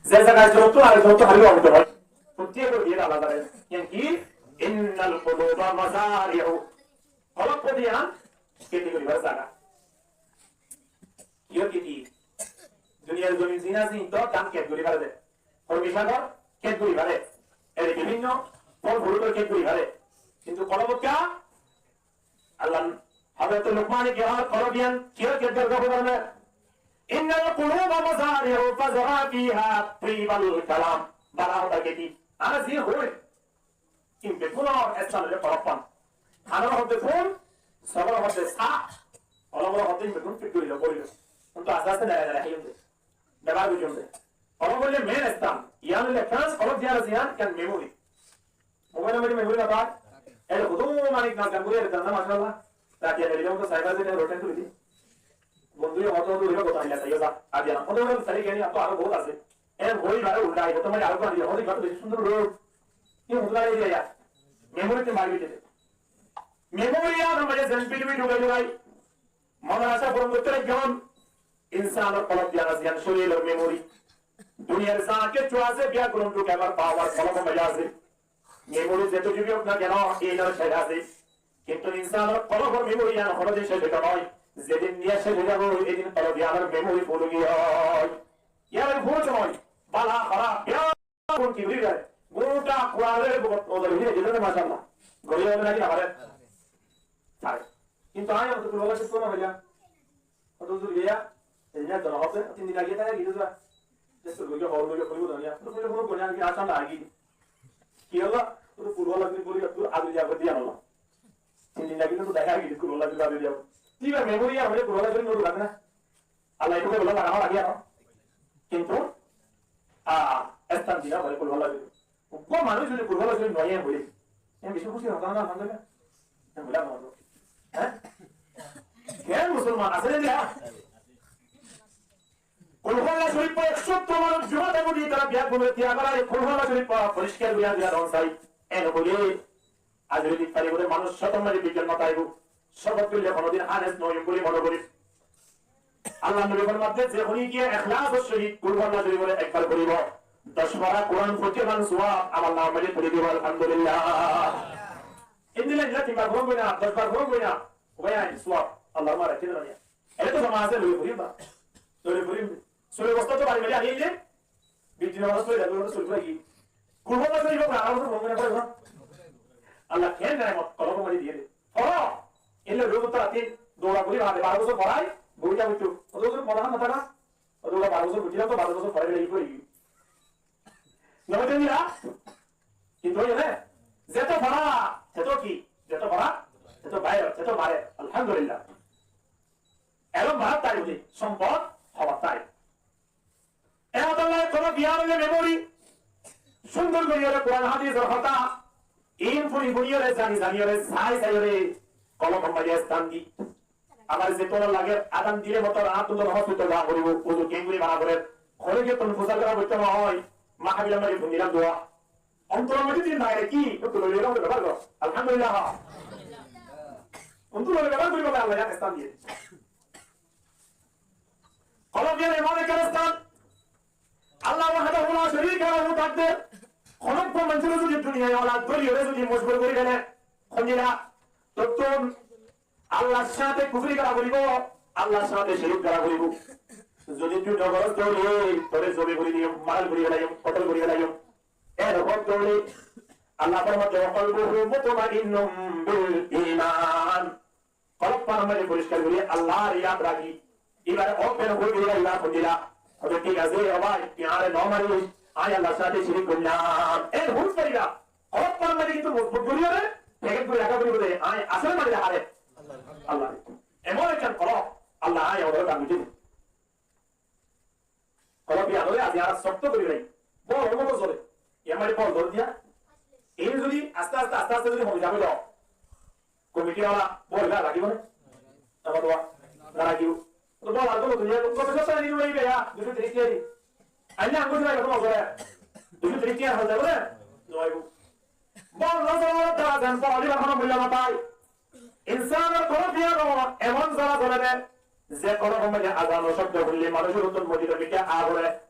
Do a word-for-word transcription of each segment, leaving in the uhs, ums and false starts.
Ze zaga ekzon ottú arek zon ottú hári lowa óito noó. Fottí ekzon diyé Allah zane. Iyán ki? Innal quluba mazari'u. Kolok hoddé iyán keti goribar zaga. Kiyór keti? Duniyar zomin zin asé, ítara dán ket gori fare de. Hormi sagor ket gori fare. Ere bibinno fol frutor ket gori fare. Kintu kolok hoddé Allah Hozrot Lukmane ki hoór, kolok iyán kiyór ket gori fare de? Innal quluba mazari'u fazra' fiha tayyibal kalam. Bála hotá keti. Añára zi hoi, ín beggúnor están óilde kolok. Hanor hoddé ful, zobonor hoddé sá, kolokor hoddé ín beggún fit gorí lo, gorí lo. Kintu aste aste dere dere háiyum de. Bebohar goijjum de. Kolok óilde main están. Iyán óilde ekkán kolok diyar asé iyán, iyán memory. Mobile or maze memory no táke? Ere hoto manik nas gan gorí ere dán na, mashallah. Rati ere dile hoto cyber jail e rotten tuli di. Bondú ye hoto hoto hoiba, hoto ailla saiyo za. Ar diya na. Hoto hoto sari geni, ar to aró bout asé. Ere hoi bare uldha, hoto maze aró gani diya, hoto iba to beci cúndor road. Ki hoto bare diya ya? Memory te mari diye. Memory ar maze zen pidbi dhukai dhukai. Monor acá furon goitté laiggé. Insánor kolok diyar asé iyán, córilor memory. Duniyar za kessú asé, beggún dhukaibar power kolokor maze asé. Memory zeto jibi ók na keno, ínor céc asé. Kintu insánor kolokor memory iyán honodin céc óito noó. Zedin niya céc ói zaibo, edin kolok iyanor memory ful ói giyói. Iyán ful óito noó. Bála, hóraf, beggún ki gori fare. Gota Kuran re bukot nozor gori fare, mashallah. Gori fare naki no fare? Fare. Kintu añí to Kurwala córif no foijjum. Hoto dúr giya, eilla dóra hoóde, tin din age táki giyé dóra. Destúr goijjé, hol goijjé, foribo dóra. Foribo, foribo, foribo, añí asám lagi. Ki óilo? Foribo, foribo, foribo, foribo, age diya, age diya, no. Tin din age to dóra age, foribo, foribo, age diya. Ki ba memory ar foribo, foribo, foribo, no dóra na. Allah, foribo, foribo, laga, laga, no. Kintu, a, estan dina, foribo, foribo, foribo. Uggwá manúic zodi Kurwala Córif no foijjé, en beci kúci óito na, alhamdulillah. En bula no. Há? Ken musolman asé de? Kurwala Córif ekcó manúic Juma táibo de, tará biya gumé tiya gorá, Kurwala Córif foriskar gorí diya don sai. En hoilé, aijja zodi fari bóle manúic cót or maze bigyan no táibo. Cót goille honodin honest no óiyum buli mone gorí. Allar nobi formaidde, ze hone giyé ehlasor sóhit Kurwala Córif ore ekbar foribo, doc fara Kuran foribar sowab amar namar maze tuli dibo, alhamdulillah. Endilla endilla tin bar foron goi na, doc bar foron goi na, ubai ain sowab, Allar mara kene na niya. Ere to zama asé, loi forim ba. Loi forim. Sole bosta to bari bari ani eile, biddi namaz pori, loi forim. Kurwala Córif ore ekbar foron goi na, foron goi na. Allah ken nemot kolok maze diye de. Foro. Ille rozu to rati doura gori bade baro bosor forai, gori jabo to. Oto bosor forai na tara? Oto baro bosor gori jabo to, baro bosor forai gori gori. No bujhon ni? Kintu oi ne? Zeto fora, seto ki? Zeto fora, seto bair, seto bare. Alhamdulillah. Elom barat tai buli, sompod hobar tai. E hotálla kolok iyán óilde memory. Cúndor gorí ore Kuran hadisor hotá, in furi furi ore, zani zani ore, sai sai ore, kolok or maze estan di. Abar ze tolor lage, adan dile motor át tuli hospital za foribo, uzu kengori bana forer. Hole ki tun fusar gora foitto no hoi, mahfilor maze fun dilam dua. Ontor or maze din baire ki, to loi loi bebohar goro. Alhamdulillah. Ontor loi bebohar gori bole Allah iyán estan diye. Kolok iyán emon ekkán estan, Allah wahdahu la sharika lahu tákte, hono ekzon manúcore zodi duniyai ola dóri ore zodi mojbur gori fele, hondilla, tottun Allar sáñte kufuri gora foribo, Allar sáñte cirik gora foribo. Zodi tui no goros dóri, tore zobi gori diyum, mal gori felaiyum, kotol gori felaiyum. Erfore dóri, Allah formaiye, "Wa qalbuhu mutma'innun bil iman." Kolok fanor maze foriskar gori Allar yad raki. Ibare open gori dila, ibare hoi dila, "Hoto thík asé, o bái, tui añáre no maris, añí Allar sáñte cirik gorillam." En hoi fariba, kolok fanor maze kintu mojbut gori ore, packet gori raka foribo de, añí asole mani de hare. Allah. Emon ekkán kolok, Allah añí añáre dan goijje. Kolok iyán ore aijja añára sokto gori félai. Bol or moto zole. Iyán mari bol dóri diya. Ei zodi aste aste, aste aste zodi homi zaibo de, komiti wala bol ra rakibo ne? Aba dowa na rakibo. To bol ar dóri diya, to kota sota ni roi be ya, duico tiris tiya di. Añí añgul zai to zole. Duico tiris tiya hal zaibo ne? Zaibo. Bol no zole to azan bol dibar hono muillo no tai. Insánor kolok iyán emon zala zole de, ze kolok or maze azanor cobdo fúnile manúcor uttun mosjidor bútore aab ore.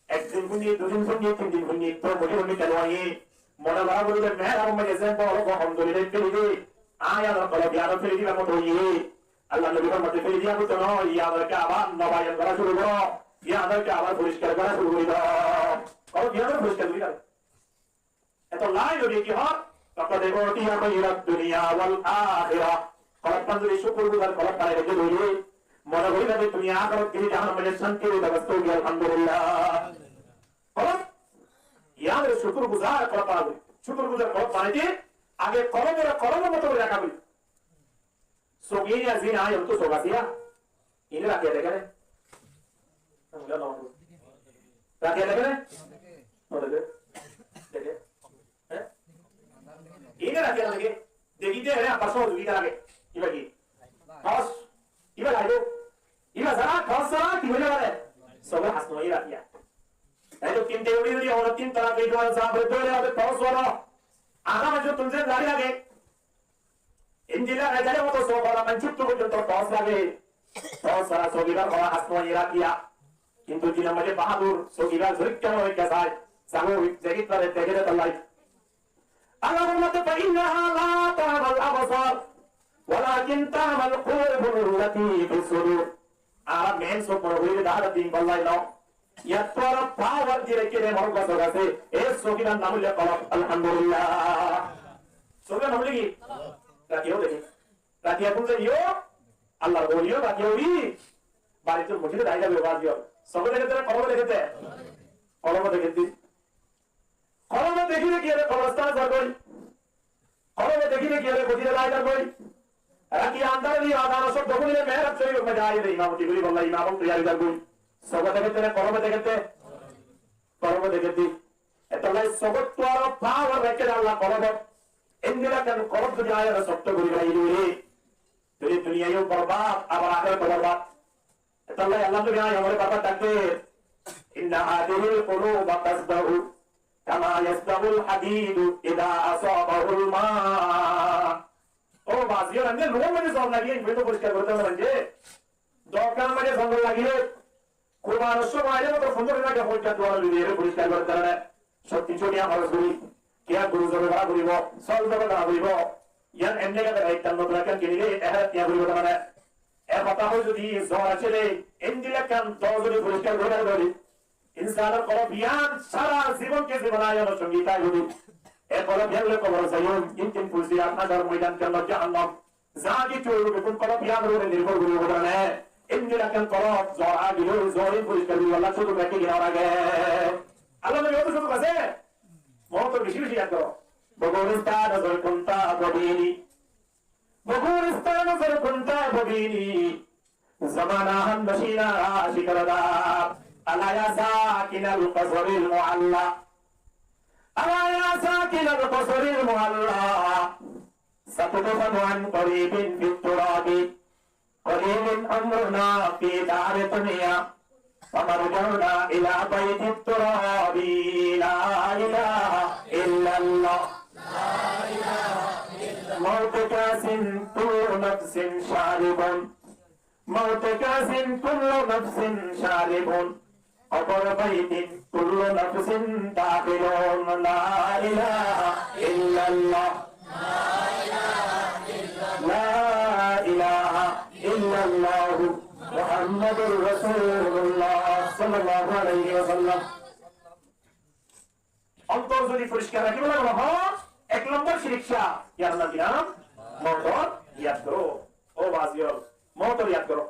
Ek din Fúinni, dui din fúinni, tin din fúinni, to muji fúinni kiyá no óiye? Mone gorá foribo de, meér añár maze ze boro gom dóri de feli de, añí añár kolob yián feli dibar moto óiye. Allar nobi formaiye feli dibar moto no, yián ke abar nobayon gora cúru goro, yián ke abar foriskar gora cúru gori do. Kolob yián foriskar gori do. Etolla nobi ki hoór? لقد أوتي خير الدنيا والآخرة. Kolob yián zodi cúkur guzar kolob banai raikké de óile, mone gorí de duniya ahérat giri jahannam maze cánti bebosta óiye, alhamdulillah. Kolob yián zodi cúkur guzar kolob banai, cúkur guzar kolob banaite age kolob ore kolobor moto gorí raká foribo. Sók ine asé né, añí to sók asé, ine rakiya deké né? Rakiya deké né? No deké. Deké? Hé? Ine rakiya no deké. Dekíte ere abar sók dekíte lage. Iba ki? Tos. Iba laibo. Iba sara, tos sara ki ói fare? Sók asé né, ine rakiya. Ei to tin tala bilding, tin tala bilding, tos wala. Añára manúcor tún ze zari lage. Endilla raitare moto sók wala manúcor tún forzonto tos lage. Tos sára sók ibar hono asmani rakiya. Kintu dinor maze bahadur sók ibar zorikkán hoikkán sai. Sabo zerikkán deké de tollai. Allar formaiye de, فإنها لا تعمى الأبصار ولكن تعمى القلوب التي في الصدور. Añára men sók mone gorí de dahá din ballai no. Yar to aró power di raikké de morot sók asé. E sók ibar nam óilde kolob. Alhamdulillah. Sók ibar nam óilde ki? Rakiya ó deké. Rakiya kún zaiyo? Allar wali ó rakiya ói. Bari to mosjid e dai zaibo, bazi ó. Sók e deké de, kolob e deké de? Kolob e deké de. Kolob e dekí dekí ere kobroristan zar goi. Kolob e dekí dekí ere mosjid e dai zar goi. Rati andar óile azan or cobdo fúnile mehrab shorif or maze aiyóre imamoti goribolla imam ókkol toiyar ói zar goi. Sók e deké de né kolob e deké de? Kolob e deké de. Etolla sók ottu aró power raikké de Allah kolobot. Endilla ekkán kolob zodi añára cokto gori félai de óile, tóile duniya yó borbad, abar ahérat ó borbad. Etolla Allah zodi añára borbad táke, إن هذه القلوب تصدأ كما يصدأ الحديد إذا أصابه الماء. Ó bazi ó, enne luk or maze zon lagile, ine foriskar gorte fare né? Dorkar maze zon lagile, kurbanir somoi aile moto fondoro din age foijjonto duwar loi ere foriskar gorte fare né? Sotti sóriya horos gori, kiyá goru zobo gora foribo, sóol zobo gora foribo, yián emne gade raittan notun ekkán kinile ek házar tiya foribo de mane. E hotá hoi zodi zor asé de, endilla ekkán dor zodi foriskar gori félai de óile, insanor kolob yián sára zibon ke zibon añárar songi táibo de. E kolob yián loi kobor zaiyo, in din fusirat, hácor moidan, jannot, jahannam. Za kessú óibo, bekkún kolob yián or uore nirbor goribo de mane. Endilla ekkán kolob zor aile, zor in foriskar goribolla cúdu beki gina age. Allah nobi ó to cúdu asé. Motor beci beci yad goro. بگریستا نظر کن تا ببینی. بگریستا نظر کن تا ببینی. زمانہ ہم نشین عاشق ردا. ألا يا ساكن القصر المعلى. ألا يا ساكن القصر المعلى. ستدفن عن قريب في التراب. قليل عمرنا في دار دنيا، ومرجعنا إلى بيت التراب. لا إله إلا الله. موت كأس كل نفس شارب. موت كأس كل نفس شارب. قبر بيت كل نفس داخل. لا إله إلا الله. لا إله إلا الله. محمد رسول الله صلى الله عليه وسلم. Ontor zodi foriskar rakíbolla mone hoó, ek lombor sirik sá, yián nam dilam, motor yad goró. Ó bazi ó, motor yad goró.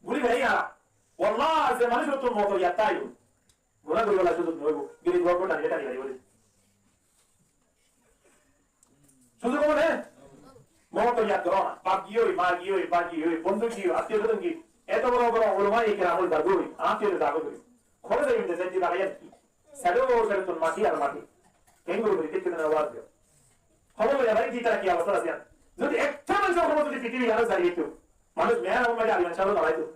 Buli bái, añára, wallah, ze manúic ottu motor yad táibo, guná goribolla cúzuk no óibo, giri gori tani tani félaibo de. Cúzuk óibo né? Motor yad goró na. Baf giyói, ma giyói, bái giyói, bondú giyói, attiyo sójon giyói. Eto boro boro ulamaye keram ókkol zar goi, attiyo zar goi. Hone zaiyum de, zaiyum de, zaiyum de. Saido, saido tun mati ar mati. Kengori gori dekte na, awaz diyo. Hóbor loi abar di tara ki obostá asé. Zodi ekta manúcor hóbor zodi fitibir maze zari ditu, manúic meyanat maze ar iman salo darai ditu.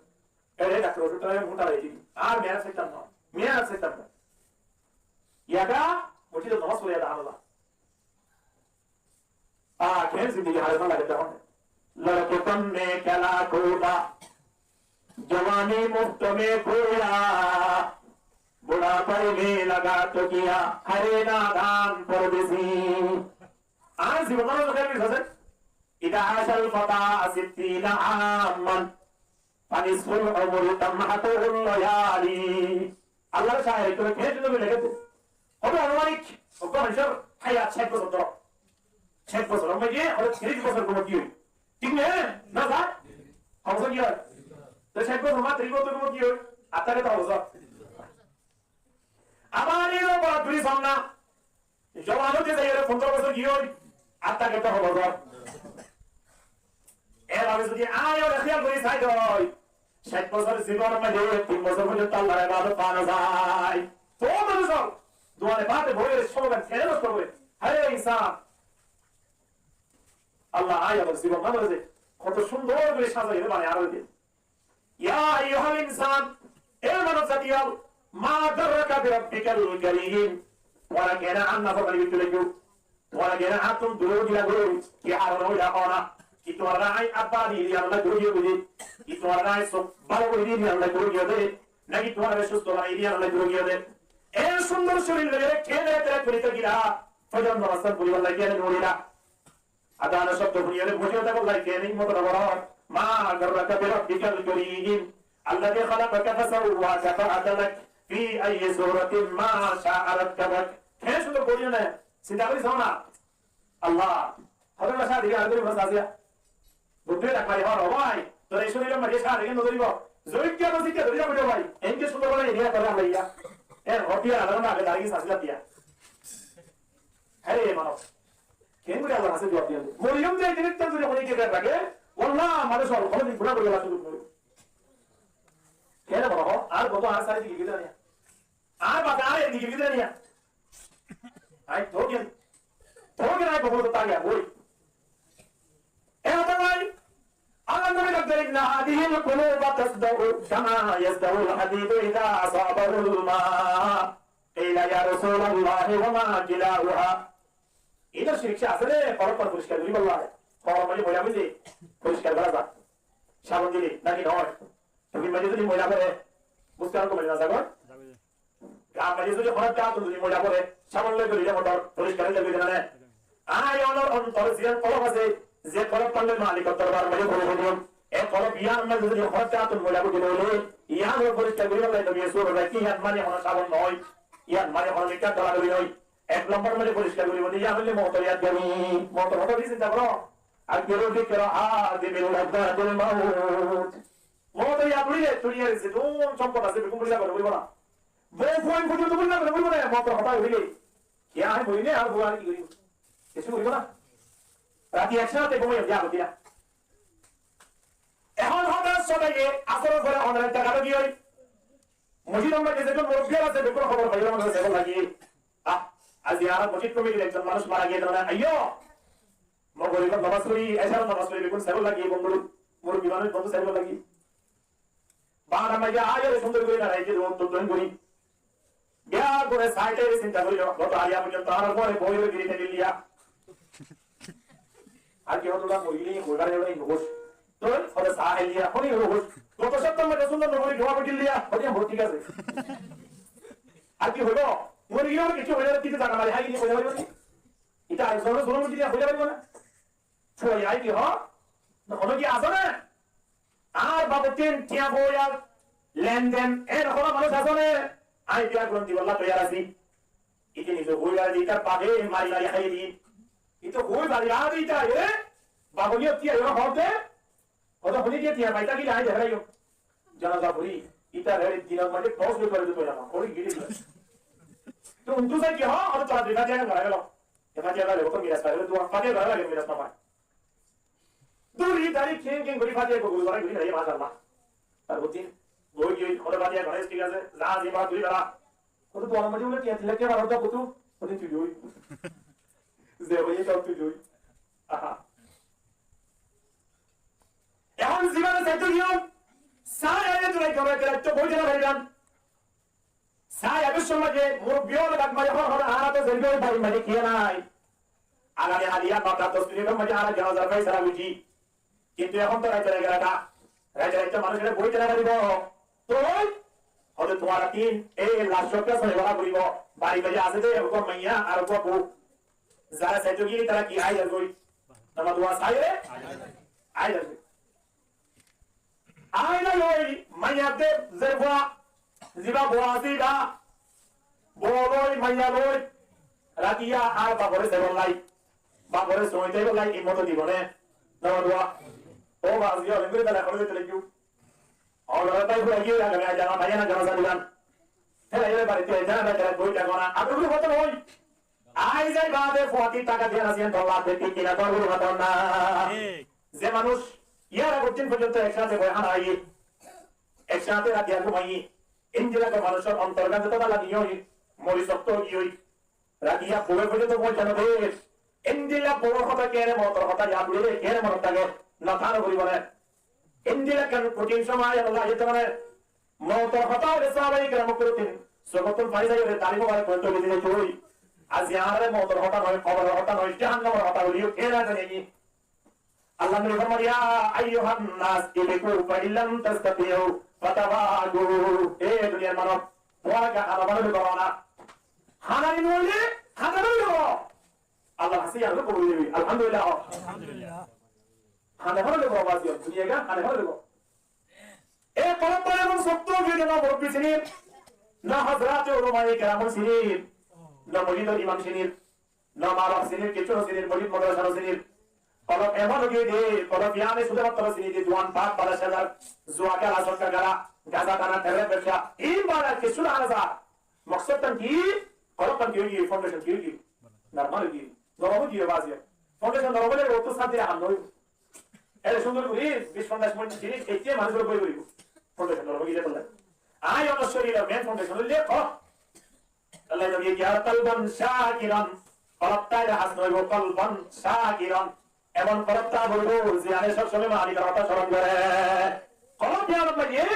Ere daktor oshud tara muta rai ditu. Ar meyanat saitam na. Meyanat saitam na. Yada mosjidot nomaz fori yada Allah. آخر زندگی حالت میں لگے تھے۔ لڑکپن میں کھیلا کودا، جوانی مفت میں کھویا، بڑھا پائے میں لگا تو کیا، ارے نادان پردیسی۔ Añár zibon nán zodi kiyá asé, إذا عاش الفتى ستين عاما فنصف العمر تمحقه الليالي. Allar cáir ókkole keén cúndor gorí lekéde? Hoóde anumanik uggwá manúcor háyat cáit bosór dóro. Cáit bosór, añára hoóde tiríc bosór gúmoti ói. Thík né? Ná sir? Ho bosór ki ói? Te cáit bosór ma tiríc bosór gúmoti ói. Ar táke to ho bosór? Abar ei bosór duri sonna. Zuan óite zaiyóre fondoro bosór ki ói? Ar táke to ho bosór? Eibare zodi añára héyal gorí sai de, cáit bosór zibonor maze tin bosór foijjonto Allar ibadot bana zai. To manúcor duare bade boiyóre somoy kiyá nosto gorí? Hé insán, Allah añárar zibon nán hoto cúndor gorí sazaiyóre banai añáre diye. يا أيها الإنسان, é manob zati ól, ما غرك بربك الكريم. Tuáñra keén añár naformani goittó laigó? Tuáñra keén añáttun dure ói giyólla goi? Ki harone óila hoó na? Ki tuáñrare añí abba di diyan lla dure giyé de? Ki tuáñrare añí suk bála gori di diyan lla dure giyé de? Náki tuáñrare susto banai di diyan lla dure giyé de? E cúndor córir loi keén tere tere gori tákila? Fozor nomaz foribolla keén no uçila? Adán cóbdo fúniyóre bóci tákilla, keén himot no gorór? ما غرك بربك الكريم الذي خلقك فسواك فعدلك في أي صورة ما شاء ركبك. Keén cúndor goijjé né? Sinta gorí só na. Allah. Hozrot Cáh Adir Gilani dóri bóle, Buddúye dhak mari hoór, "Ó bái, tor e córiror maze cáh adir no dóribo? Zoikka no zikka dóri rakó bái. Eñke cúndor gorí iniya toré Allah iya." E, hoór diya, Allah age dari ki sasila diya. Hé manob, keén gorí Allar hañsé juwab diya? Moriyum de ekdin ekdin zodi hono ki ber rake, wallah, manúc hono din guna gorí Allah cúndor gorí. Keén manob, ar boto ar sari diki gidaniya. Ar bata ar diki gidaniya. Ai, tógin. Tógin ai, bohut tágila, boi. E hotá nai. Allah nobi bole, إن هذه القلوب تصدأ كما يصدأ الحديد إذا أصابه الماء. قيل يا رسول الله وما جلاؤها؟ Inor sirikci asé de, kolbor foriskar goríbolla. Kolbor maze moila óile foriskar gora za. Sabon dile, náki no? Tufir maze zodi moila fore, buste ar ko maze no za goi? Gat maze zodi hono zaga zodi moila fore, sabon loi dórile motor foriskar ói zaibo, ki na? Añí onor ontor ze kolb asé, ze kolb fán loi malikor dorbar maze fori fori, e kolb yián maze zodi hono zaga moila fori dile, yián foriskar goríbolla nobi sónna ki yián mane hono sabon no, yián mane hono mikká dola doli no. Ek lombor maze foriskar goríbo de yián óilde moutor yad gori, moutor hotá beci sinta goró. أكثروا ذكر هاضم لذات الموت. Moutor yad goríle duniyar zedún sompod asé beggún foriskar gorí faribo na. Bou fuain foijjonto foriskar gorí faribo na, moutor hotá goríle. Ki añí mori né, añár bou añáre ki goribo? Kessú goribo na. Rati ek sáte gúmai, yad goriya. Ehón hotá sódaiye asóror fore onor ekta galo giyói. Mosjidor maze zedún murubbi asé beggún hóbor faiyó, onor sehót lagi. Ah, aijja añárar mosjid komitir ekzon manúc mara giyé de na, aiyó. Mogoribor nomaz fori, ecár nomaz fori, beggún sehót lagi, bondú, murubbi manúc bondú sehót lagi. Baánar maze aiyóre cúndor gorí na raikké de, uddor dóin gorí. Biya gorí saite sinta gorí, goto aiyá foijjonto añárar fore boi ói giri tákil diya. Ar ki hoto da moile hoibar elo in hoos. Toi hoto sa heliya, honi hoos. Goto sopta maze cúndor no gorí dua gorí diya, honi hoos, thík asé. Ar ki hoibo? Mori giyé, kessú hoibo, kessú jaga mari hái giyé, hoibo ni? Ita ar solo solo gorí diya, hoibo na? Sói ai ki hoó? Hono ki asé né? Añár babottún tiañ foiyá, lenden, en hono manúc asé né? Añí biya goron dibolla toiyar así. Ite nize hoi bari de, itar babe mari mari haiye de. Ite hoi bari de ita, e? Babottún tiañ hoó de? Hoto honi diye tiañ faita ki añí deháiyum. Janaza fori, ita reri dinor maze dos bojor dóri toiyar no, fori giri diye. To untu sai ki hoó? Hoto tora dui Fatiha gan gora gelo. E Fatiha gan gora gelo, to miras fai gelo, to Fatiha gora gelo, miras no fai. Duri dari king king gori Fatiha gora gori gori, mashallah. Tar bodi, gori gori, hono Fatiha gora, thík asé, za ziba duri bara. Hoto duar maze bole, tiañ tin lakh tiañ bara, hoto kutu, hoto tui dui. Ze bole, to tui dui. Aha. Ehón zibane saito giyé, sai aile tuáñra gome gele to boi zana fariban. Sai aile somaj maze murubbi ókkole dak mari hoó, hoó, añára to zerbe oi bari mari kiyé nai. Agami haliya nota dos minit or maze añára janazar faisala goijji. Kintu ehón to raite raite, raite raite manúc ere boi zana faribo. Toi Hoóde tuáñra tin, e lac cókka sói bála foribo, bari maze asé de, uggwá maiya ar uggwá bou. Zara saito giyé, tará ki aái zargói? Nomar dua saire aái zargói. Aái zargói, maiya de zerfua, ziba bou asé iba, bou loi, maiya loi, ratiya ar bafore saibolla, bafore sói táibolla, himmoto dibo né? Nomar dua. Ó bazi, ó lenguri dala kore de teleju. Ó lora tai fura giyé, agami aijja maiya na janaza diban. Fela ere barite janaza kera boi táko na. Ato guri hotá hoi. Aái zai bade fuati taka diya na siyan dolla de tin kina tor guri hotá na. Ze manúc yar age din foijjonto ek sáte boi hána háiye, ek sáte ratiya gúmaiye, endilla manúcor ontor gán zeto dala niyoi, mori sokto giyoi, ratiya bou foijjonto foijja no de. Endilla bou hotá kene, moutor hotá yad goille kene monot táke, no táno guribo ne. Endilla kan kotin somoy Allah yete mane moutor hotá hoile sahabaye keram kotin sokotun fani zai ore dari mubarak kotin tuli dile tui. Aijja añáre moutor hotá noi, koboror hotá noi, jahannamor hotá hoileyo kene zane ni. Allah nobi formar, "Ya ayyuhan nas, ibku fa in lam tastati'u fatabakku." E duniyar manúc, tuáñra ki hána bana goro na? Hána ni noile, hána bana goro. Allah hase yar kobul dibi. Alhamdulillah. Alhamdulillah. Hána bana goro, bazi, duniyar gán hána bana goro. E kolop bana goro sokto giyé de, no murubbi sinir, no hazrate ulamaye keram sinir, no mosjidor imam sinir. No ma baf sinir, kessú no sinir, mosjid madrasa no sinir. Kolop emon ói giyé de, kolop yíane cúde matro sinir de, zuan baf bala sazar, zua kéla, sokka kéla, gaza tana, terror bebsa, in bala kessú no zana za. Moksod tan ki? Kolop tan ki ói giyé, foundation ki ói giyé? Normal ói giyé. Norom ói giyé bazi. Foundation norom óile ottu santi ham no óibo. Ere cúndor gori, bic foundation jinis, etiya manúcor boi goribo. Foundation norom ói giyé de. Añí onor córiyor main foundation óile kolop. Allah nobi ki ar kalban shakiran, kolop táile has no óibo, kalban shakiran. Emon kolop táka foribo, ziyane sob somoi malikor hotá soron gore. Kolop yad maze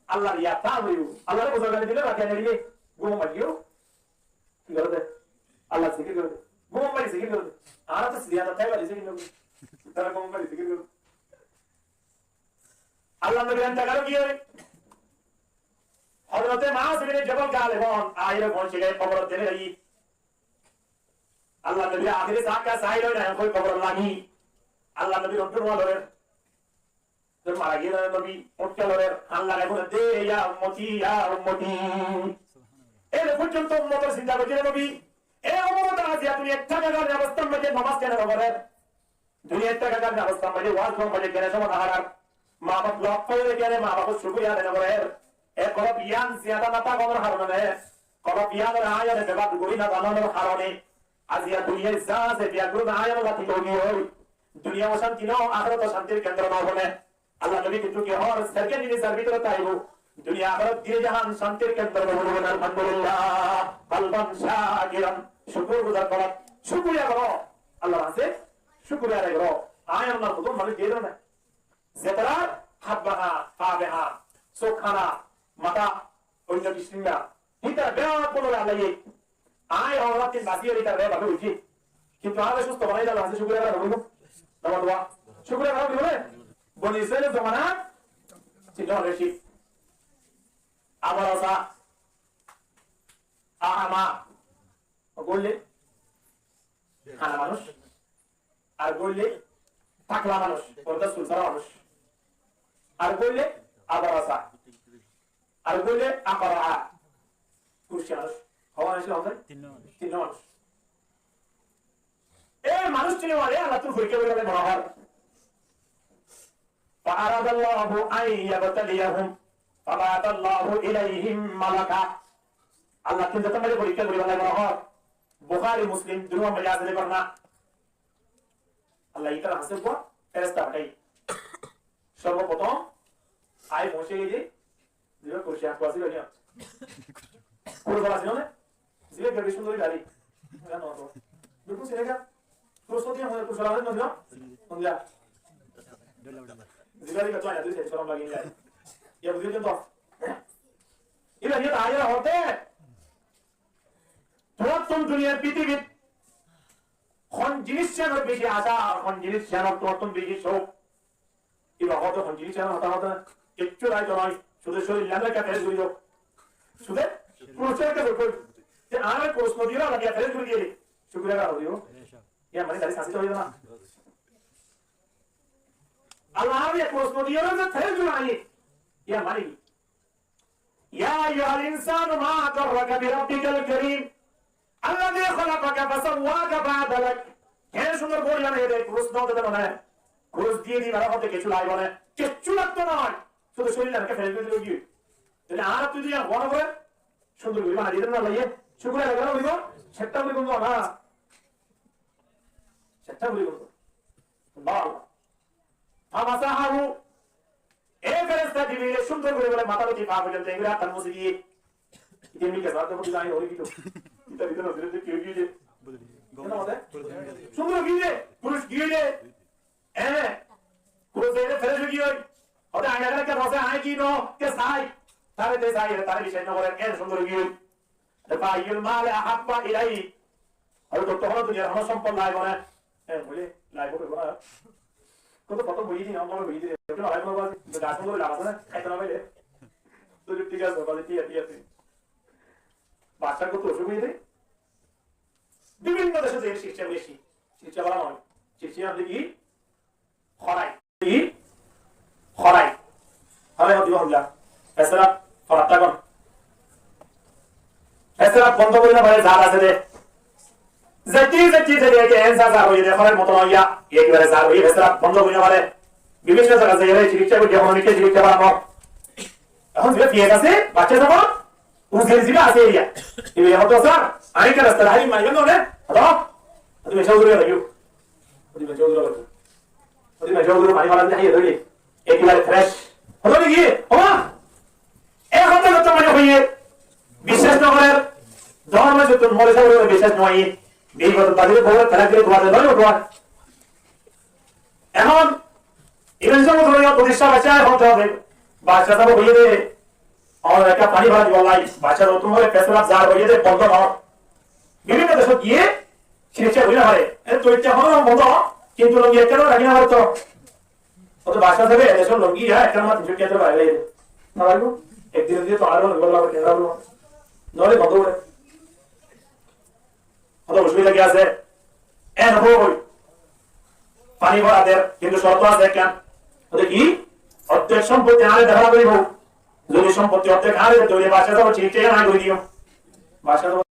Allahr yad táka foribo. Allahr buzurgani dile, baki ene dile, gúmor mazeyo ki gore de? Allahr zikir gore de. Gúmor maze zikir gore de. Añára to ziyada táibar zikir gore. Tara gúmor maze zikir gore. Allahr nobi entekal ói giyé. Hozrote Muaz ibne Jabal galib on, aiyóre foóñsi giyé, koborot dene giyé. Allahr nobi ahiri sákka sai loi na, hoi koborot lagi. Allahr nobi uddhúa lorer. Te mara giyé nobi, uddhúa lorer, han lagai fúne de, "Ya ummoti, ya ummoti." Ede foijjonto ummotor sinta goijje nobi. E ummot, aijja tumi ek taka gari obostar maze nomaz kene no forer? Duniyait táka kar obostar maze, waz goron maze kene somoi no harar? Ma baf lok faile kene ma bafor cúkuriya adai no gorer? E kolop yián ziyada no tákonor harone ne? Kolop yiánore añáre bebak gori no zanonor harone aijja duniyait za asé beggún añáre lati ói giyói. Duniya ocanti no, ahérat ocantir kendro no óibo ne? Allah nobi kintu ki hoór, second jinisor bútore táibo, duniya ahérat dui jahan cantir kendro óibo. Alhamdulillah, kalban shakiran, cúkur guzar goró, cúkuriya goró, Allahr hañse cúkuriya adai goró. Añí onor hodún manúic diyé de na, zetarár hát báñga, pá báñga, suk hána, matá, oinno kisim báñga, hítara beggúnore Allaye añí onorar tin basi ore hítara re báfe goijjé. Kintu añáre susto banai de Allahr hañse cúkuriya gorá no foribo? Nomar dua. Cúkuriya gorá no foribo ne? Boni Israilor zomanat tinno manúic. Abrasa, ama, uggwá óilde hána manúic, ar uggwá óilde takla manúic, orthat sul sára manúic, ar uggwá óilde abrasa, ar uggwá óilde akra, kurci manúic. Hó manúic cíl? Tinno manúic. Tinno manúic. E manúic tinno manúic Allahttu forikká gorí félaiye mone hoór. فأراد الله أن يبتليهم فبعث الله إليهم ملكا. Allahttu zeto maze forikká gorí félaiye mone hoór. Bukhari, Muslim, duwá maze asé de gorna. Allah itar hañse uggwá feresta fathaiye. Sorboprothom añí foóñsi giyí de, ziba kurci añkku asíl ne? Kurci asíl ne? Ziba gari cúndor gari. Bilkul sine ka? Kurci diya mane kurci asíl ne? Hon diya? Ziba diya to aya dui sai sorom lagi ne. Ya buzí to. Iba diya to aya hote. Tuáñttun duniyar fitibit hon jinis iyanor beci aca, ar hon jinis iyanor tuáñttun beci cóuk? Iba hoóde hon jinis iyanor hotá hoóde, kessú raito noi, cúde córir lamba ekká fes gorí do. Cúde kurus cúde kurus. Te añáre kurus no diyóre Allah ye fresh gorí diyé. Cúkuriya adá goríbo. Yar mane dari sasi to óiye na. Allah añáre kurus no diyóre ze fresh gorí diyé. Yar mane ki? يا أيها الإنسان ما غرك بربك الكريم الذي خلقك فسواك فعدلك. Keén cúndor gorí banaiye de, kurus no diyé de mane. Kurus diyé de mane hoóde kessú laibo na. Kessú lagto na. Cúde córir ore fresh gorí diyé. Tóile añára tui diyá mone gorí cúndor gorí banai diyé de Allah ye. Cúkuriya adá goríbo. Cesta goríbo na. Cesta goríbo. Bal. فمسحه. E feresta Jibrile cúndor gorí bole matá lóti faa foijjonto engori áttan musi diyé. Ite mi kesa áttan musi diyé, ore kito. Ita bidon ozire de ki ói giyé? Kene hoóde? Cúndor ói giyé, kurus giyé. E, kurus de fresh ói giyé. Hoóde añí ekka rosé añí ki no, ke sai. Tare de sai, tare bicác no gore, e cúndor ói giyé. فأي المال أحب إليك. Ar tottú hono duniyar hono sompod laibo na. E, buli, laibo hoibo na. Kotó kotó buli din, amar buli din. Kotó laibo na, buli. Gas buli laibo na. Khaito na paile. Tó thík asé, buli, thík asé, thík asé. Bacá kotó osuk óiye de. Bibinno decót ze cikiৎসা beci. Cikiৎসা bála noó. Cikiৎসা bólte ki? Horai. Ki? Horai. Horai hoó de hon za? Fesraf forat táke. Fesraf bondo gorí no fare, zar asé de. Zaite zaite zaite zaite en zar zar óiye de, horair moton óiya, ekebare zar óiye, fesraf bondo gorí no fare. Bibinno zaga zaga cikiৎসা goijjé, hono cikiৎসা bála noó. Ehón ze fiyas asé, bacá saba, Uzer ziba asé eriya. Ibe hoto sar, añí ke rasta hali mari gelo ne? Hoto? Hoto meca uzur gelo. Hoto meca uzur gelo. Hoto meca uzur pani mara diye haiye dóri. Ekebare fresh. Hoto niki? Oma? E hoto hoto mane hoiye. Biswas no gorer. Dór mane tun more sa gorer biswas no hoiye. Bibot badire bóle talak dile tuáñr dóri tuáñr. Ehón Imam sáb hoiye de, bacá sábe hoiye de, añára ekka pani bála dibo lai, bacá sábe tuáñr fesraf zar hoiye de, bondo no. Bibinno decót giyé cikiৎসা gorí no fare. E, to icca hono bondo, kintu lungi ekka no raki no fare to. Hoto bacá sábe e decór lungi ya ekka no tin cót tiya dóri bari lai. No laibo? Ek din diye to aró lungi laibo, kene laibo? No le bondo gore. Hoto osubida ki asé? En hoi. Pani bora der, kintu córto asé ekkán. Hoto ki? Ordek sompotti añáre dehána goríbo. Zodi sompotti ordek añáre der, tóile bacá sábe cikiৎসা añí gorí diyum. Bacá sábe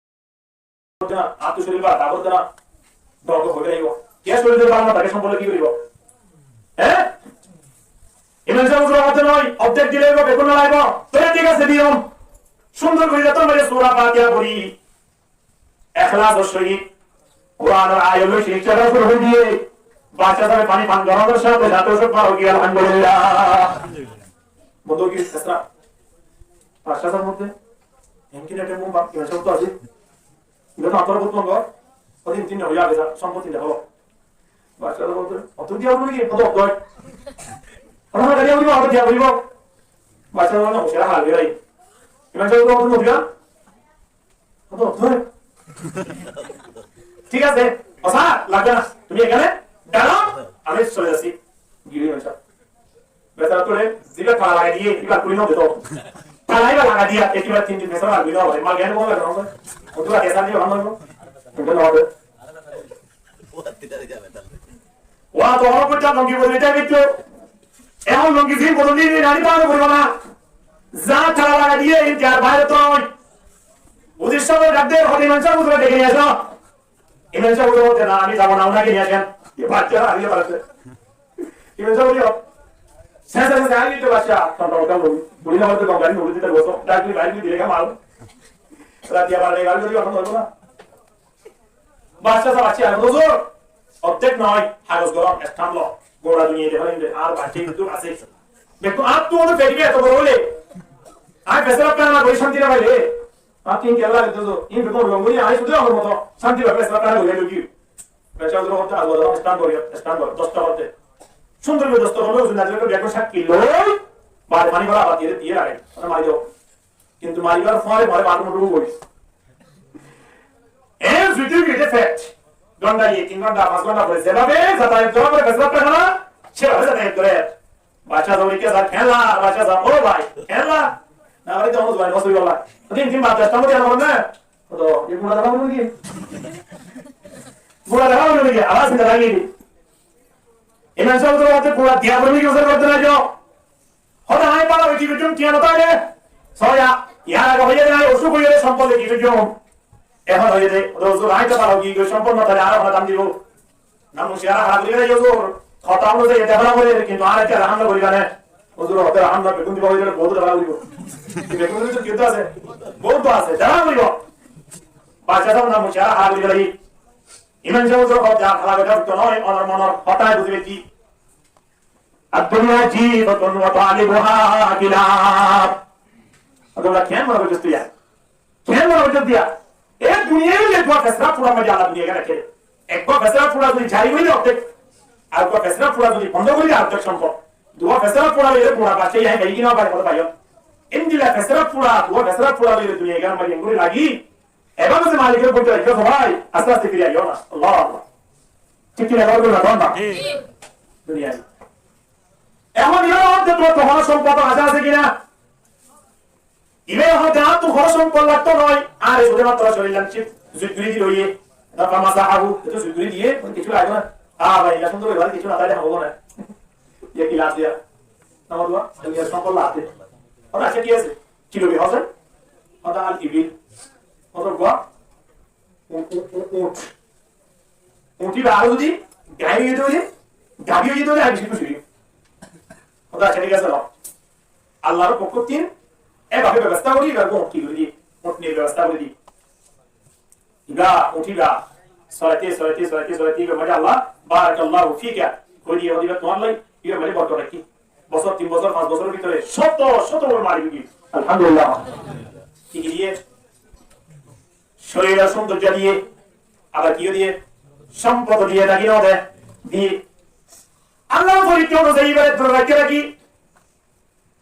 añár córir bála táke na. Dór dór hoi zaibo. Ke córir bála no táke sompotti ki goríbo? Hé? Imam sábe uzur hoiye de noó, ordek dile óibo, bekkún no laibo. Tóile thík asé diyum. Cúndor gorí de tómare sura Fatiha forí. Eklasor sóhit Kuranor ayat loi cikiৎসা gora cúru gorí diye, bacá sábe pani fan gorónor sáte sáte osuk bála ói giyé, alhamdulillah. Bondo ói giyé, esra. Bacá sábe hoiye de, enki nete mum bak, imam sábe to asé. Ita to añárar bóut mongol, oi din tin din ói giyé, sompotti tin din óilo. Bacá sábe hoiye de, oto diya óibo niki, oto diya óibo. Oto diya óibo, oto diya óibo. Bacá sábe hoiye de, hosiyar hal ói giyé. Imam sábe hoiye de, oto diya Hoto, hoto. Thík asé, o sár, lagbe na, tumi ekkane daro, ami sole zassí. Giyói, imam sáb. Besara tore ziba tala lagai diye, iba kuri no de to. Tala iba lagai diya, ekbar tin din besara lagbe na, mal gyan ko lagbe na. Hoto lagbe, sár diba, bála lagbe. Hoto no de. Wa to hon kutta nongi bodoli ta bitto. Ehón nongi zin bodoli ni nani tano poribo na. Za tala lagai diye, in jar baire to noi. Udir sábe dhak de, hoto imam sáb uzure deke niye aso. Imam sáb uzure hote na, ami zabo na, onare niye asen. Ye bacca, ami bacca. Imam sáb uzure, sa, sa, sa, sa, ami to bacca, tonton, tonton, buli na hote tonton, buli dite boso, dhak di, bhai, buli dire ka mal. Rati abar lega, buli, ehón hoibo na. Bacca sáb, bacca, huzur, ordek noi, hagos gorom, stamp lo, gora duniyai de hoile, ar bacca hintu asé. Bekkún, ar to oto fedi eto boro óile, ar fesraf fána gori cánti no faile, ar tin kella de to, in bekkún longori, ar sudu amar moto, cánti faile fesraf fána gori logi. Bacca huzur hote, ar boro stamp gori, stamp gori, dosto hote. Cúndor gori dosto gorle, huzur nazil gori, bekkún sakki loi, bare pani gora, abar diye, diye lage, mane mari do. Kintu maribar fore more bathroom-ot dhukiboi. E zodi bete fet gonta, ye tin gonta, fañs gonta fore zebabe zatayat gora fore, fesraf fána, sebabe zatayat gore. Bacca sábe ki sar, kella, bacca sábe, o bhai, kella. Na, abar ite ono zubain, ono zubain. Tin tin bar deshta modi abar na. Hoto, e gura dara bolo ki? Gura dara bolo ki? Abar sinta lagi. Imam sáb hoto gura diya bolo ki usar korte na jo. Hoto, añí bála ói ki goijjum, tiya no táile. Soya, yar age hoiye de, osuk óiye de, sompot ki goijjum. Ehón hoiye de, hoto, huzur, añí to bála ói ki goijjum, sompot no táile ar hone dam dibo. Nam muciyara hára gori félaiye huzur. Hotá onuzai ete hára gori, kintu ar ete hára no goriba ne. Huzur hote hára no, bekkún diba hoile bout hára goribo. Bekkún diba to kiyóto asé? Bout to asé, hára goribo. Baca sáb nam muciyara hára gori félaiye. Imam sáb huzur hote hára gori félaiye, to noi, onor monor hotá buzi félaiye. الدنيا جيفة وطالبها كلاب. Adolla kiyán mone goijjós tuñí? Kiyán mone goijjós tuñí? E duniyai óile duwa fesara fura maze Allah duniyai gán raikké. Ek gua fesara fura zodi jari óile ortek, ar gua fesara fura zodi bondo gorile ortek sompot. Duwa fesara fura óile gura bacca yahí faibo ki no faibo, hoto faibo. Endilla fesara fura, duwa fesara fura óile duniyai gán maze engori lagi. Ebar zodi malikor bóite raikké, bái, aste aste firi aiyó na. Allah Allah. Thík ki na, bol na, bol na. Duniyai. Ehón ibar modde tuáñr hono sompot asé, asé ki na? Ibe ehón de añáttu hono sompot lagto noi, ar e sude matro córilam cip, zut gori dil óiye, na, فمسحه, eto zut gori diye, mane kessú laibo na. Ah, bái, iba cúndor óibo, kessú no táile habo na. Iye ki laf diya? Na, boluwa, iye sompot laf de. Ore, accá, ki asé? Ki lobi hoó ze? Ore, al ibil. Ore, gua? U-, u-, u-, uñth. Uñth iba aró zodi gain ói jede óile, gabi ói jede óile, añí beci kúci óiyum. Hotá accá, thík asé, no? Allar fokkóttu ebabe bebosta gorí, ibar uñth ki gorí di, uñtnir bebosta gorí di. Iba, uñth iba, soraite, soraite, soraite, soraite, ibar maze Allah, بارك الله فيك, hoi diye, hoi diye, iba tuáñr lai, ibar maze borkot rakí. Bosór, tin bosór, fañs bosóror bútore cóto, cóto gor mari di. Alhamdulillah. Ki ki diye? Córir ore cúndorjo diye, abar ki diye? Sompot diye, naki no de? Diye. Allar fokkóttu ibare dure rakí rakí,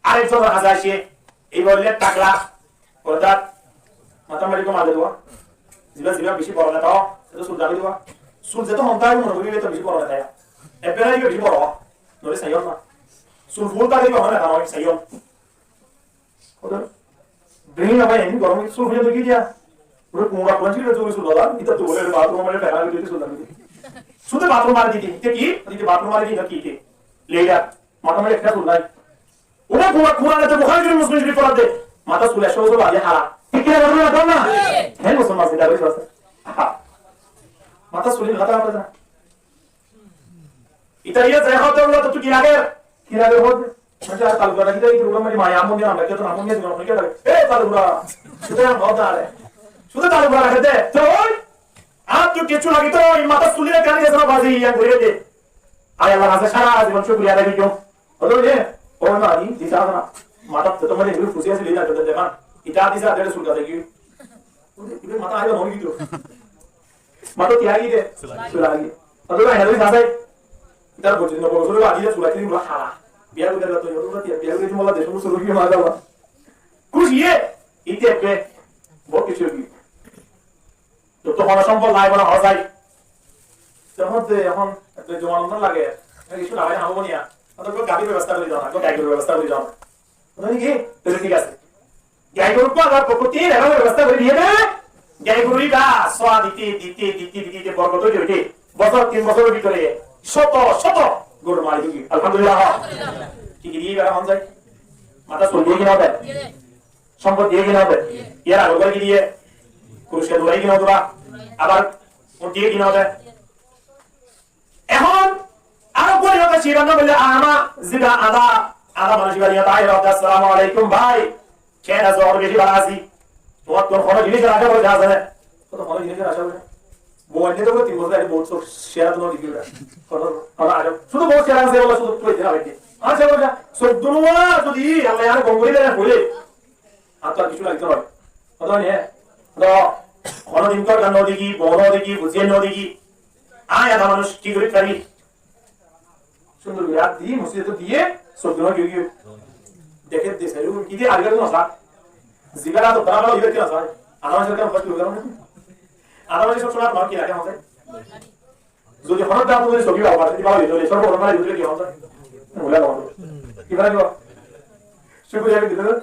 arek zonor hañsé aisé, iba óile takla, orthat matár maze ekku mari diba. Ziba, ziba beci boro neta, eto sul dagi diba. Sul zeto hom táibo, mone gorí eto beci boro neta. Ebbe na, iba beci boro. Noile saiyo na. Sul ful táile iba hone neta no, saiyo. Hoto? Bini na bái, endi gorom sul ful táile ki diya? Pura kumra kuran cíl, sul dala, ita to bole bathroom mari, fena, sul dala. Sude bathroom mari dite, ite ki? Ite bathroom mari dite, ki ite? Leila, matár maze ekta sul nai. Ore baba, Kuran ete Bukhari Shorif, Muslim Shorif forar de. Matár sul ekcó bosór bade hára. Thík ki na, boluwa na? Hé, musolman, zindá gorí félaiye. Aha. Matár sul hotá hoó na. Ita iye ze hotá hoó, to ki lage? Ki lage hoó? Mane ar talukdar rakí de, ita ulla mari maya amon de nam rakí, to nam amon de, ki lage? E, talukdar. Sude nam hoó de. Sude talukdar rakí de. To oi? Ar to kessú lagi to, ei matár sul ore kani de, bazi, iyan gorí de. Ai Allah, asé sára zibon cúkuriya adai goijjum. Hoto de, o mani, disa na. Matá to mane guru fusi asé, lida to de man. Ita disa de sul gade ki. Ibe matá aiba no gito. Matá ki agi de? Sul agi. Hoto de, helo asé. Ita bojin no bojin agi de sul agi de mula hala. Biya gudar to yo, biya gudar mula de sul sul ki ma da. Kuciye, ite be. Bout kessú ki. Tottú hono sompot laibo na, hoó zai. Te hoó de ehón ekta juwan no lage. Kessú lage na, habo niya. Tottú gabir bebosta gorí do na, gaigoru bebosta gorí do na. Mane ki? Toile thík asé. Gaigoru to añárar fokkóttu ebabe bebosta gorí diye de. Gaigoru iba sóa dite, dite, dite, dite, dite, borkot ói de, ói de. Bosór, tin bosóror bútore cóto, cóto goru mari diye. Alhamdulillah. Ki ki diye iba hon zai? Matár sul diye ki no de? Sompot diye ki no de? Yar age ki diye? Kurucka dulai ki no dula? Abar uñth diye ki no de? Ehón aró bori hotá, sibar no bole ama, ziba ada, ada manúc iba diye, tai hoó de, "Assalamu alaikum bái, keén asó? Beci bála así." Tuáñttu hono jinisor acá gorí de asé né? Hoto hono jinisor acá gorí. Bou ainné de tin bosór age bou sók ciyara dun deki. Hono, hono acá. Cúdu bou ciyara asé, bolla cúdu tui dina bái. Acá, bolla, sók dun wa, zodi Allah yare gom gorí de na, hoile. Ar to ar kessú lagito noó. Hoto hoó né? To, hono din to gan no deki, bou no deki, buziya no deki. Añí ada manúc ki gorí fari? Cúndor gorí át di, mosjidot diye, sók dun wa ki, ki. Deké de, sai, ki de, ar kessú no sa. Zibar át dara bála, ibar ki no sa. Ada manúc kiyá host gorí fare na? Ada manúc sob somoi ar ki lage, hoó zai? Zodi hono dam zodi sogi baba, zodi baba zodi sorbo baba zodi ki hono. Mula baba. Ki baba? Cúkuriya ki dito?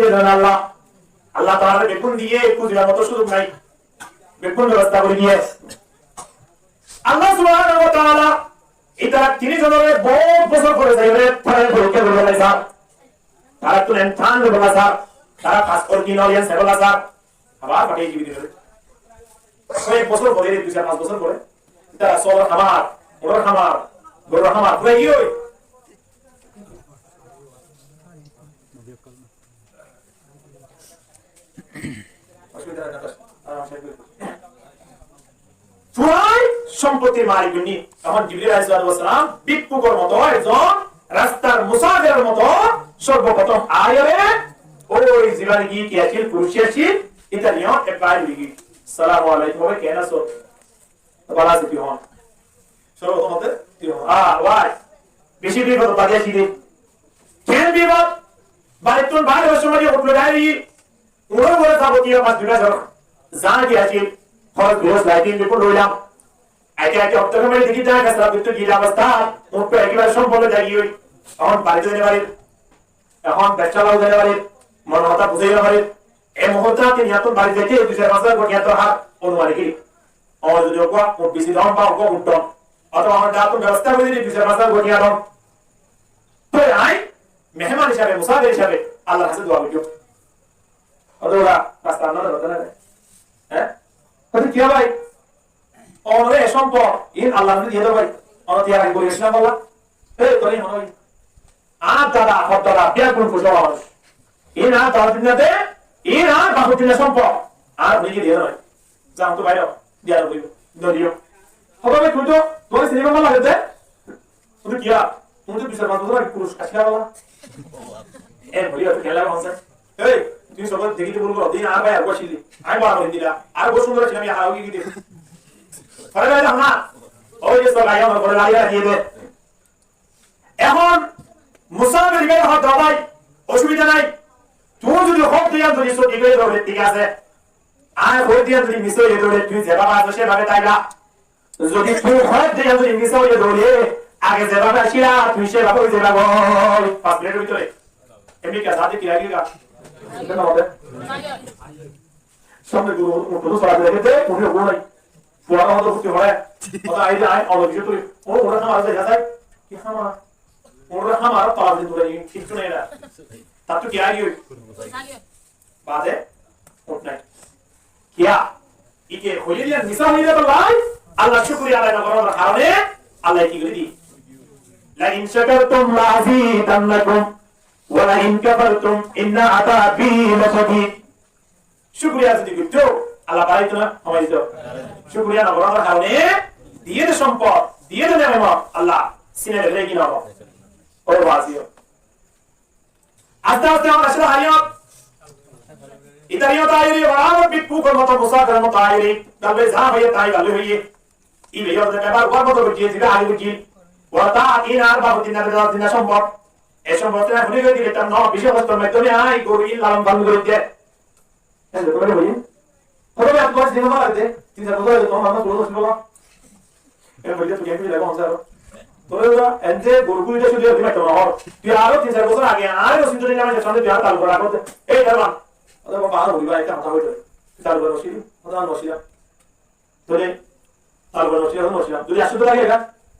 diye de Allah. Allah taala beggún diye, ekku zibar moto suzuk nai. Beggún bebosta gori diye. Allah subhanahu wa taala ítara tin zonore bout bosór fore zaiyóre tarare porikká gori félaiye sar. Tarattún imtihan loi félaiye sar. Tara pass gorer ki no gorer sar. Abar fathai diye de. Koyek bosór fore, dui sair fañs bosór fore, ítara sóolor hamar, uñor hamar, gorur hamar fúrai giyói. Fúrai sompottir malik boni. Ehón Jibril aláihis salatu wassalam bikkhukor moto, ekzon rastar musafiror moto, sorboprothom aiyóre, ói zibar ki ki accíl, kurusi accíl, ítar niye ek bai buli giyói. Assalamu alaikum, bái, ken asó? Bála así, tui hon. Sorboprothom tui hon. Ah, wai. Beci bipodot fasi de. Ken bipod? Barittún bar óibar somot uñttu dhári, uñor uore zabotiyo mas duna zor. Za ki accíl, hóros goros, laitin beggún loilam. Aite aite hotá hotá mari deki de, gasar bútore gila obostá, uñttu ekebare sompol zai giyói. Ehón bari zai no fare. Ehón bebsá loi zai no fare. Monor hotá buzái no fare. Ei muhurte tui yían ttu bari zaite dui sair fañs házar gothiya dorhar, onumanik. Ar zodi uggwá uñth beci dom ba uggwá uñth dom, otoba añár dhottún bebosta gori dile dui sair fañs házar gothiya dom. Toi añí meheman hísabe, musafir hísabe Allar hañse dua goijjum. Otoba rasta no dóre, dóre. Hé? Toi kiyá bái? Onore e sompot, in Allar hañse diye do bái. Onor tiyar agi boli giyói na bolla. Hé, toi hon bái? Añár dada, fordada, biyaggún fuisá wala manúic. Iín añár dada dinna de, iín añár baf dinna sompot. Añáre hone ki diye de no? Zan to bái, diya no foibo, no diyo. Hoba bái, tuñí to, tuáñre sinima no lage de. Tuñí to kiyá? Tuñí to dui sair fañs bosór age kurus accíla bála. E, buli, to kiyá lage hon sar? Ei, tuñí sob deki de bul goro, din añár bái ar uggwá accíl. Añí boro hoi dila. Ar uggwá cúndor accíl, ami hara hoi giyí de. Fore bái, na. Ói de, so bái, amar fore lage diye de. Ehón musafir ibáye hoó, bái, osubida nai. Tuñí zodi hoó de yián zodi sóti ói zagói, thík asé. Añí hoó de yián zodi misá ói zagói, tuñí zebabe asó, sebabe táiba. Zodi tuñí hoó de yián zodi misá ói zagói, age zebabe asíla, tuñí sebabe ói zaiba goi. Fañs minitor bútore. Emni ki asé, ki lage ga? Samne guru, guru sora de, guru nai. Fuara hoto futi hore. Hoto ai de ai, olo bijo tui. O, ora hamar zai, zai. Ki hamar? Ora hamar, tola din dure, kichú nai na. Tar to ki ai oi? Bade, uth nai. Kiyá? Ike hoile diyan misá hoile to bái, Allah cúkuriya adai no gorar harone, Allah ki gori di? لئن شكرتم لأزيدنكم ولئن كفرتم إن عذابي لشديد. Cúkuriya zodi goitto, Allah barái dito na homai dito? Cúkuriya no gorar harone diye de sompot, diye de nemot, Allah sine de regi no. O baziyo. Aste aste amar asé hariyot. Itariyot aiyóre, barabar bikkhukor moto, musafiror moto aiyóre, dalbe za hoiye tai bála hoiye. Ibe yó de bebar uggwá moto goijje, ziba age goijje. Ora ta in ar baf dinna, dada dinna sompot. E sompot na hone gori dile tam no, beci hostor maddome ai goru in lalon palon gori de. Hende to bari hoiye. Hoto bái, añár sinima no lage de. Tin sair bosór hoiye, to añár sinima no lage. E hoile to kiyá hoiye, lage hon sar. Tui ende goru gúli de cúdi ar ki maitto no hor. Tui aró tin sair bosór age añáre no sinto de, añár samne tui añáre talu gora rakóde. Ei, darban. Ode baba, añár gori bái, ekta hotá hoito. Tui talu gora no siri, hotá no siri. Tóile talu gora no siri, hotá no siri. Zodi asé to lage,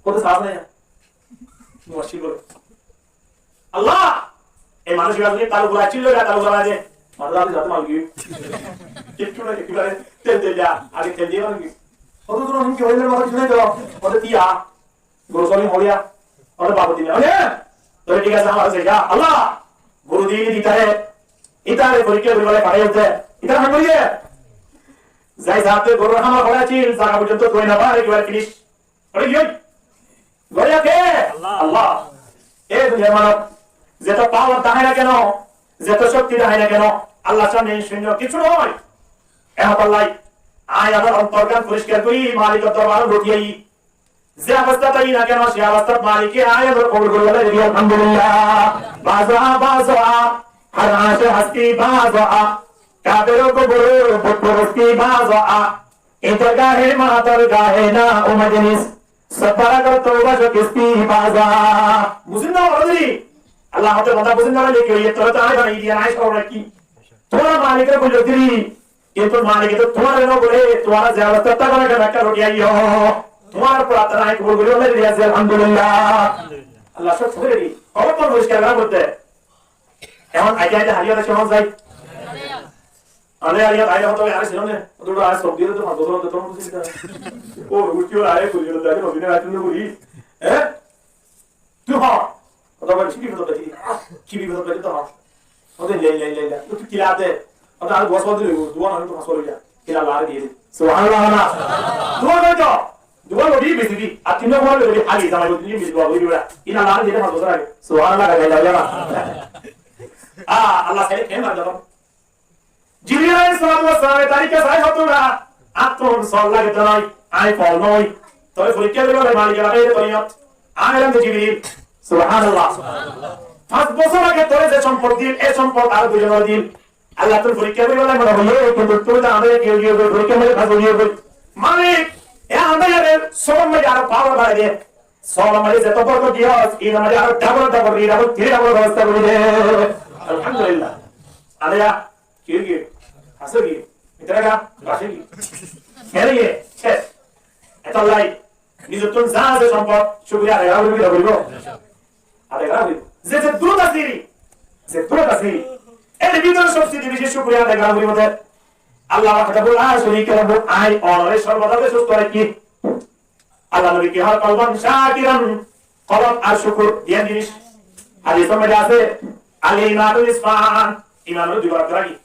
hotá sas nai. No siri bole. Allah! Ei manúic ibá zodi talu gora accíl, talu gora de. Matá zate zate mari giyói. Kiccú nai, ekebare tel diya, age tel diya mari giyói. Hotó dun ki hoile matá kiccú nai to. Hotó diya. Goru sóri hoiya. Hotó baf diya. Oke? Tóile thík asé, añára zai, ya Allah! Goru di, di tare. Itare forikká gori bole fathai diye. Itare ham gori diye. Zai zate goru ham gori accíl, zaga forzonto tui no fare, ekebare finish. Ore ki oi? Goijje ke? Allah. Allah. E duniyar manob, zeto power dahái na keno, zeto cokti dahái na keno, Allahr samne cúnyo kessú no. E hotálla añí añár ontorgán foriskar gorí Malikor dorbarot loti ai. Ze obostát táki na keno, se obostát Malike añáre kobul gorí loi, Alhamdulillah. Baza, baza, har ashe hasti baza, kafero ko bolo, butporosti baza. Ei dorgahe ma dorgahe na o majlis, sab bara kar toba shukristi baza. Buzón na, buzón na? Allah hote banda buzón na, leki oi, tore to añí banai diye, añí sób rakí. Tuáñra Malikore buli diri, kintu Malike to tuáñra no bole, tuáñra ze obostát táko na keno, ekka loti aiyo. Tuáñrar prarthona añí kobul gorí, Allah diye, Alhamdulillah. Allah sób sóri, kobor to foriskar gora foijje. Ehón aite aite hári ode cómot zai. Añára iyót aile hoto añára silam ne, hoto añára sob diye to fañs bosór hoto to buzi na. Ó, uthi ore aile kori, ore aile kori, ore aile kori. Eh? Tui ho. Hoto bái, ki bipodot faiyí? Ki bipodot faiyí to ho? Hoto, la ilaha illallah. Tui ki lade? Hoto añára dua sawal dile, dua na, to sawal ya. Ki la la diye. Subhanallah na. Dua na to. Dua lobi besi di. Ar tin dua lobi hali zamai lobi besi dua lobi bera. Ina la diye fañs bosór age. Subhanallah, la ilaha illallah. Ah, Allah sai ken mar daba. Jibril aláihis salatu was salam e tarikka sai hoto na, attún sol lage to noi, añí fol noi. Tore forikka goríballa Malike fathaiye tore iyót. Añí hoilam de Jibril. Subhanallah. Fañs bosór age tore ze sompot dil, e sompot ar dui zonore dil. Allah tore forikka goríballa mone hoiye, kintu tui to añáre ki hoiye, forikka mane fas hoiye. Malik, e añáre sobor maze aró power barai de. Sobor maze zeto borkot diyos, inor maze aró double double, double, three double bebosta gorí de. Alhamdulillah. Añára ki ói giyé? Hás ói giyé. Itara ka? Bas ói giyé. Héri giyé. Céc. Etolla nizottún za asé sompot, cúkuriya adai gora foribo, gora foribo. Adai gora foribo. Ze, ze durot asé, ze durot asé. Er bútore sobse beci cúkuriya adai gora foribo de. Allah wahdahu la sharika lahu, añí onore sorboda de susto rakí. Allah nobi ki hoór, "Qalban shakiran", kolb ar cukur, duwá jinis. Hadisor maze asé, "Al imanu nisfan", iman ólo dui bág, dui bág.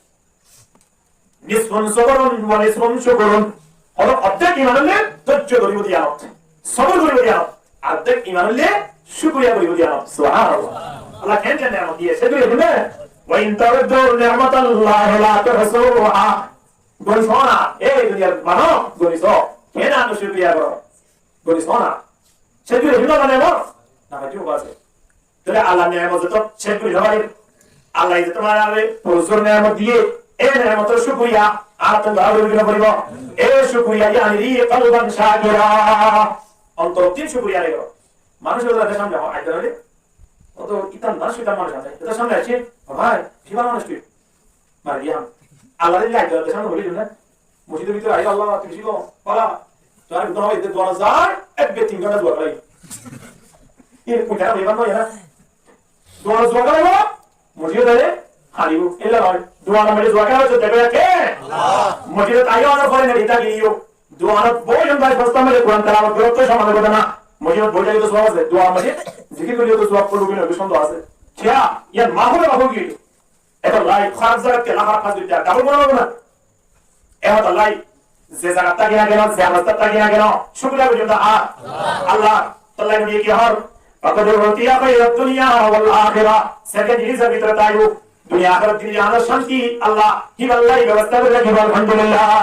"Nisfun sabrun wa nisfun shukrun." Hono oddek iman óile dóijjo dóribo de iyanot, sobor goribo de iyanot, ar oddek iman óile cúkuriya goribo de iyanot. Subhanallah. Allah ken ken neamot diye, se dóri dile, "Wa in ta'uddu ni'matallahi la tuhsuha." Goni só na, e duniyar manob, goni só. Kene ar cúkuriya goró? Goni só na. Céc gori félaibo na neamot? Na, bái, ki hoibo asé? Tóile Allahr neamot zeto céc gori no fari, Allah zeto añáre furozor neamot diye, e neamotor cúkuriya añárattún gora foribo ki no foribo? E cúkuriya, yani, qalban shakira. Ontorottún cúkuriya adai goró. Manúic ókkol tar samne hoó, aijja óile, ó to itan manúic, itan manúic asé. Itar samne aisé, "Ó bái, ki bála manúic tui?" Mari diye ham. Allah illa aijja óile samne boli dun na. Mosjidor bútore aiyó, "Allah, tui beci bála. Bála." Tuáñra dua hoiye, dua no zai, ek be tin ghonta dua kore. E, koi tara beci bála no, na? Dua no zai, dua kore, mosjidot aile, halibo. Illa noi. Dua no mari zai, kore, to debe ke? Allah. Mosjidot aiyó, na, fore na, ita giriyo. Duanot boi zon bái, fasta maze Kuran telawot goró to soman gotá na. Mosjidot boi tákile to suwab asé. Duan maze zikir goille to suwab, kolbu gine to sonde asé. Kiya? Iyan mahfil mahfil ki? Etolla háraf zagat kiyólla háraf hás goittó, dabol guna lagibó na? Etolla ze zagat táki na keno, ze obostát táki na keno, cúkuriya goijjum de Allah. Allah, tolla nobiye ki hoór? "Faqad utiya khairat dunya wal akhirah." Sérke jinisor bútore táibo, duniya ahérat din jahanor cánti Allah híballa bebosta gorí rakíbo, alhamdulillah.